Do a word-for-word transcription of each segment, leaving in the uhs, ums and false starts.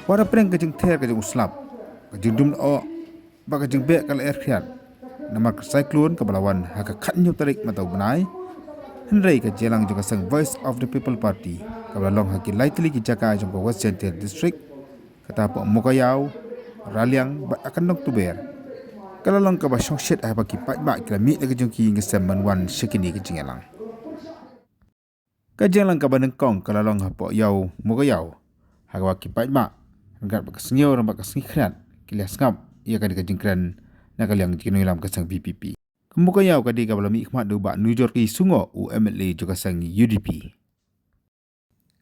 Para pyrshang ka jingther ka jong u slap, ka jingdum noh, ba ka jingbeh ka la er khriat namar ka cyclone kaba la wan ha ka khathynñiew tarik mynta u bnai. Hynrei ka jingïalang jong ka seng Voice of the People Party kaba la long ha ki lai tylli ki jaka jong ka West Jaintia District, kata hapoh Mowkaiaw, Raliang bad ha Kyndong Tuber, ka la long kaba shongshit haba ki paidbah ki la mih na ka jong ki, ngi shem ban wan sha kine ki jingïalang. Ka jingïalang kaba nyngkong ka la long hapoh Ïaw Mowkaiaw, ha kaba ki paidbah ryngkat bad ka sngi ïew ryngkat ka sngi khriat ki la sngap ïa kane ka jingkren na ka liang jong ki nongïalam ka seng V P P. Ka Mowkaiaw ka dei kaba la mihkhmat da u Bah Nujorki Sungoh, u M L A jong ka seng U D P.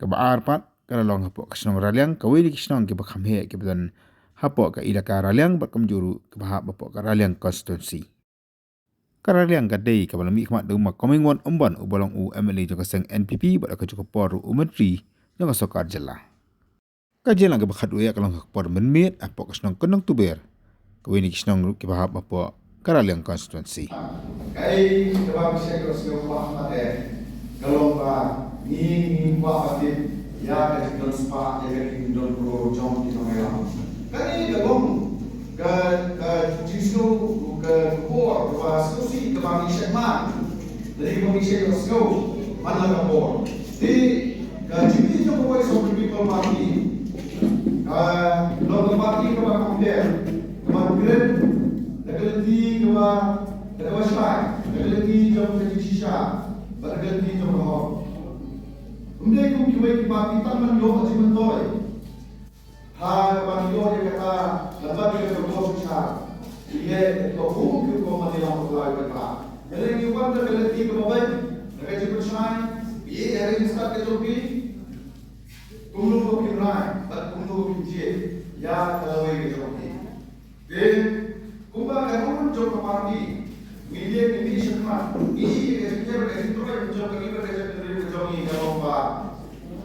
Kaba ar pat ka la long hapoh ka shnong Raliang, kawei na ki shnong kiba kham heh kiba don hapoh ka ilaka Raliang bad kumjuh ruh kiba hap hapoh ka Raliang constituency. Ka Raliang ka dei kaba la mihkhmat da u Ma Comingone Ymbon uba long u M L A jong ka seng N P P bad ha kajuh ka por ruh u Myntri jong ka Sorkar Jylla. Ka jingïalang kaba khatwei ka long ha ka por mynmiet hapoh ka shnong Kyndong Tuber, kawei na ki shnong ruh kiba hap hapoh ka Raliang constituency. Kaei kaba ngi shait ïohsngew ba ha madan ka long ba ngi, ngi kwah ban tip ïa ka jingdon spah, ïa ka jingdon briew jong ki nongïalam. Kane ka long ka, ka jingsngew, ka khubor kaba sngewsih kaba ngi shait man, lane kaba ngi shait ïohsngew man la ka por. Te ka jingïalang jong ka Voice of the People Party, ka long ka party kaba kham kren, kaba kren da ka lynti kaba, da kaba shai, da ka lynti jong ka jingshisha bad da ka lynti jong ka hok. Ym dei kum kiwei ki party tang ban ïoh jingmyntoi. Ha kaba ngi ïoh ïa kata, lada ïa ka bor shisha, ïa ka bor ki ko ma ngi lam ko lai ka. Ïa ngi wan da ka lynti kaba beit, da ka jingpynshai, ïa ka jingstad ka jong phi. Kumno ba phin rai bad kumno ba phin jied ïa ka lawei ka jong phi. Te kumba ka run jong ka party, ngi ïa ngi shakmat, ngi ïa ka jingker ka jingtrei jong ka river ka jong ka river ka jong ngi ka long ba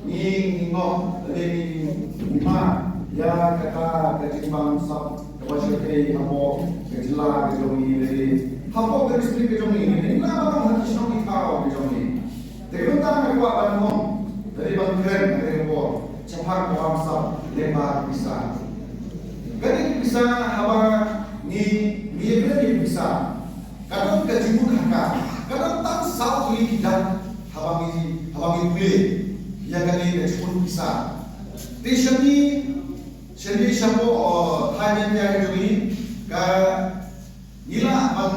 ngi, ngi ngop lane ngi, ngi ma ïa kata ka jingbam sap kaba shyrkhei hapoh ka jylla ka jong ngi lane hapoh ka district ka jong ngi, ngi la ba long ha ki shnong ki thaw ka jong ngi. Te kumta nga kwah ban ong, lane ban kren ha kane ka por shaphang ka bamsap lyngba ki pisa. Kane ki pisa haba ngi, ngi ïakren ïa ki pisa, ka don ka jingmut ha ka, ka don tang saw tylli ki dak haba ngi, haba ngi pule ïa kane ka jingmut pisa. Te shane, shane shapoh, oh, thaiñ Jaiñtia ka jong ngi, ka ngi lah ban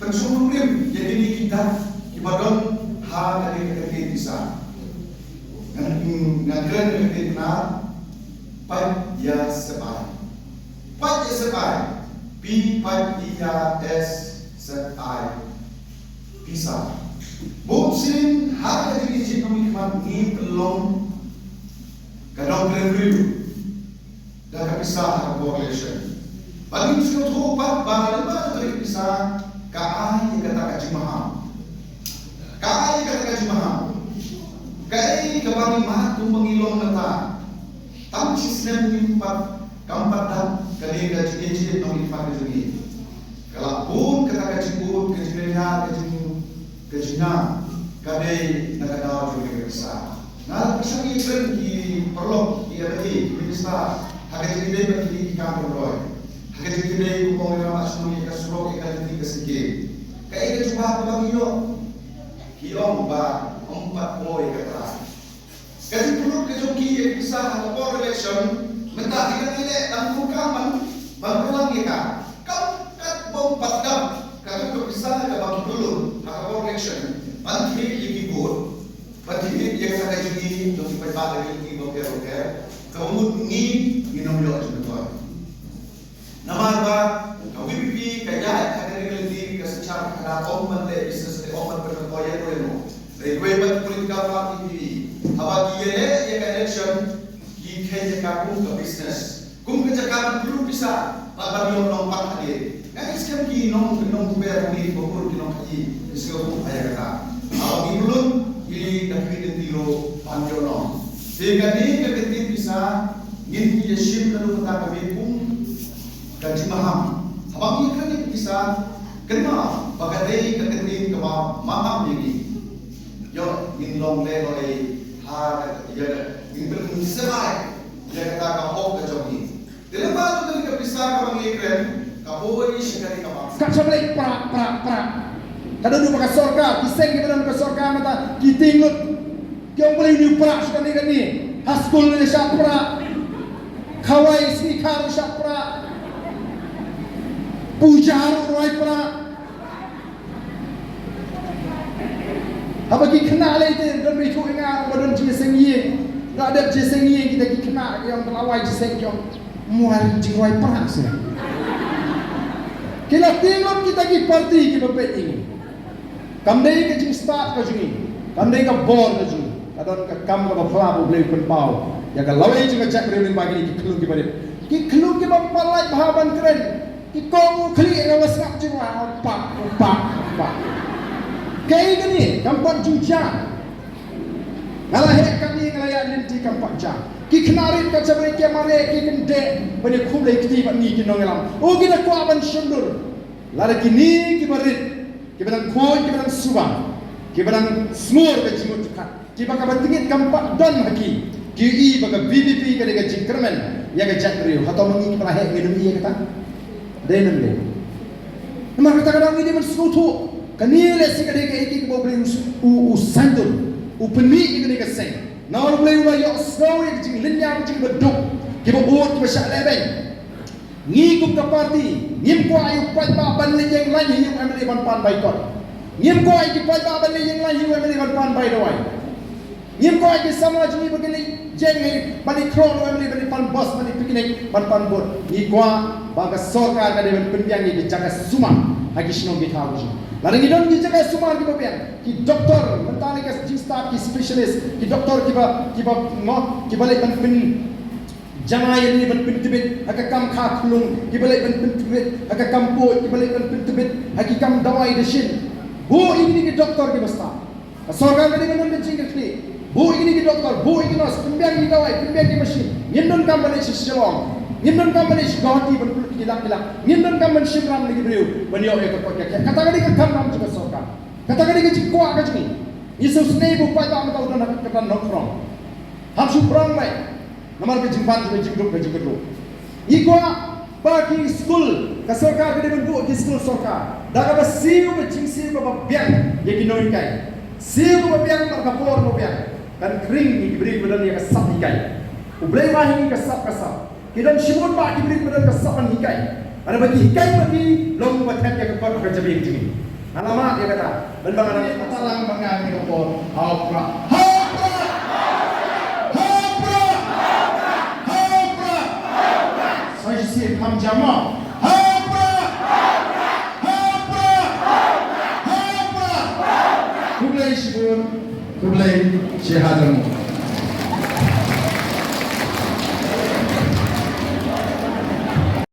pynshong nongrim ïa kine ki dak kiba don ha kane ka kyntien pisa. Ngan, ngan kren ïa ka kyntien Pnar, pait ïa sep ai. Pait ïa sep ai. P, pait ïa, S, sep ai. Pisa. Bun sien ha ka jingïajied nongmihkhmat ngi pynlong ka nongkren briew da ka pisa ha ka por election. Ba ngin sngewthuh pat ba lada ka trei pisa ka ai ïa kata ka jingmaham. Ka ai ïa kata ka jingmaham. Kaei kaba ngi mad kumba ngi long mynta. Tang shi snem ngim pat, kam pat dap kane ka jingïajied nongmihkhmat ka jong ngi. Ka la bun kata ka jingud, ka jinglynñiar, ka jing, ka jingngam, ka dei na ka daw jong ka pisa. Nga la pyrshang ïakren ki paralok, ki M L A, ki minister, ha ka jingïadei bad kine ki kam pynroi. Ha ka jingïadei kum ong ïa ka shnong, ïa ka surok, ïa ka lynti ka siki. Kaei ka jubab kaba ngi ïoh? Ki ong ba ym pat poi kata. Ka jingpynlut ka jong ki ïa ki pisa ha ka por election, mynta ki dang ïaleh tang kum ka ban, ban pynlang ïa ka. Kam kat bym pat dap ka jong ka pisa kaba ki pynlut ha ka por election ban thied ïa ki vote, ban thied ïa ka jingïaid jong ki paidbah da ki lynti bapher bapher, kaba mut ngi ngin ym ïoh jingmyntoi. Namar ba ka V P P ka ïaid ha kane ka lynti ka synshar khadar, ym ban leh business, te ym ban pynrem ïa ko ïa no. Dei kawei pat political party phi. Haba ki ïaleh ïa ka election, ki kheiñ ïa ka kum ka business, kum ka jaka ban pynlut pisa bad ban ïoh nongpang hadien. Nga ngeit skhem ki nong, ki nong Tuber, ki nong Pakur, ki nongkhaii ki sngewthuh ïa kata. Haba ki pynlut, ki da khmih lynti ruh ban ïoh nong. Te kane ka kyntien pisa ngin ïa shim naduh mynta ka mih kum ka jingmaham. Haba ngi kren ïa ka pisa, kynmaw ba ka dei ka kyntien kaba maham ïa ngi. Ïoh ngin long lehnoh ei ha ka, ïa ka, ngin pynsep ai Ïa kata ka hok ka jong ngi. Te lem bad kane ka pisa kaba ngi kren, ka buh ïa ngi sha kane ka bam. Ka sha Blei pra pra pra. Ka don ba ka sorkar, ki seng kiba don ka sorkar mynta ki tieng lut. Ki ong balei uni u pra sha kane kane. Ha skul uni shah pra. Khawai sngikha uni shah pra. Puja ruh rwai pra. Haba ki khynnah lei te don ba ithuh ïa nga ba don jingïaseng ïing. Nga dep jingïaseng ïing kita ki khynnah ki ong ba la wai jingïaseng ki ong. Mo ai jingrwai pra seh. Ki la tieng lut kita ki party kiba peit ïa ngi. Kam dei ka jingstad ka jong ngi. Kam dei ka bor ka jong ngi. Ka don ka kam kaba phylla ba U Blei u pynpaw ïa ka lawei jong ka jaitbynriew lyngba kine ki khyllung kiba rit. Ki khyllung kiba pynlait bha ban kren. Ki kong u khlieh nga ba sngap jingwa, u pak, u pak, u pak. Kaei kane, kam pat ju jia. Nga la heh kane, nga la ïaid lynti, kam pat jia. Ki khynnah rit ka jabri ki mareh, ki kyndeh ban ïakhublei kti bad ngi ki nongïalam. O ki da kwah ban shondur. Lada kine kiba rit, kiba dang khuid, kiba dang suba, kiba dang sngur ka jingmut jingpyrkhat. Kiba kaba tyngit kam pat don ha ki. Ki ïohi ba ka V P P ka dei ka jingkyrmen ïa ka jaitbynriew. Hato ma ngi kiba la heh ngin ym ïohi ïa kata? Dei ne ym dei? Namar kata ka daw ngi dei ban sngewthuh. Kane lehse ka dei kaei kaei kaba U Blei u, u, u saiñdur, u pynmih ïa kane ka seng. Namar U Blei u la ïohsngew ïa ka jinglynñiar, jingbaduk, kiba ud, kiba shah lehbeiñ. Ngi kum ka party ngim kwah ïa u paidbah ban leit ïeng lain ha ïing u M L A ban pan bai kot. Ngim kwah ïa ki paidbah ban leit ïeng lain ha ïing u M L A ban pan bai dawai. Ngim kwah ïa ki samla jong ngi ba kin leit ïeng ban leit khlong u M L A ban leit pan bus, ban leit picnic, ban pan vote. Ngi kwah ba ka sorkar ka dei ban pynbiang ïa ki jaka sumar ha ki shnong ki thaw ki jong ngi. Lada ngi don ki jaka sumar kiba biang, ki doktor, mynta ne ka jingstad ki specialist, ki doktor kiba, kiba, mo, kiba leit ban pyn jngai ïa lade ban pyntbit ha ka kam kha khunlung, kiba leit ban pyntbit ha ka kam puid, kiba leit ban pyntbit ha ki kam dawai dashin. Buh ïa kine ki doktor kiba stad. Ka sorkar ka dei ban don ka jingkyrkhu. Buh ïa kine ki doktor, buh ïa ki nurse, pynbiang ki dawai, pynbiang ki machine. Ngim donkam ban leit sha Shillong, ngim donkam ban leit sha Guwahati ban pynlut ki lak ki lak. Ngim donkam ban shim ram na ki briew ban ïoh ïa ka kot ka khiah. Kata ka dei ka kamram jong ka sorkar. Kata ka dei ka jingkwah ka jong ngi. Ngi sngewsynei ba u paidbah mynta u don ha kata ka nongkhrong. Hap shu prang beit. Namar ka jingban jong ka jingduk ka jingkyrduh. Ngi kwah ba ki skul, ka sorkar ka dei ban buh ki skul sorkar da kaba siew ka jingsiew kaba biang ïa ki nonghikai. Siew kaba biang bad ka bor kaba biang. Kan khring ïa ki briew ba don ïa ka sap hikai. U Blei u ai ha ngi ka sap ka sap. Ki don shibun bah ki briew ba don ka sap ban hikai. Haba ki hikai bad ngi, long ba thep ïa ka kot ka jabieng jong ngi. Nga la mad ïa kata. Ban ba nga dang, kata lang ba nga ïa ka por. Ha u Prah. Ha u Prah! Ha u Prah! Ha u Prah! Sa shisien kham jam mo. Ha u Prah! Ha u Prah! Ha u Prah! Khublei shibun. Khublei shihajar nguh.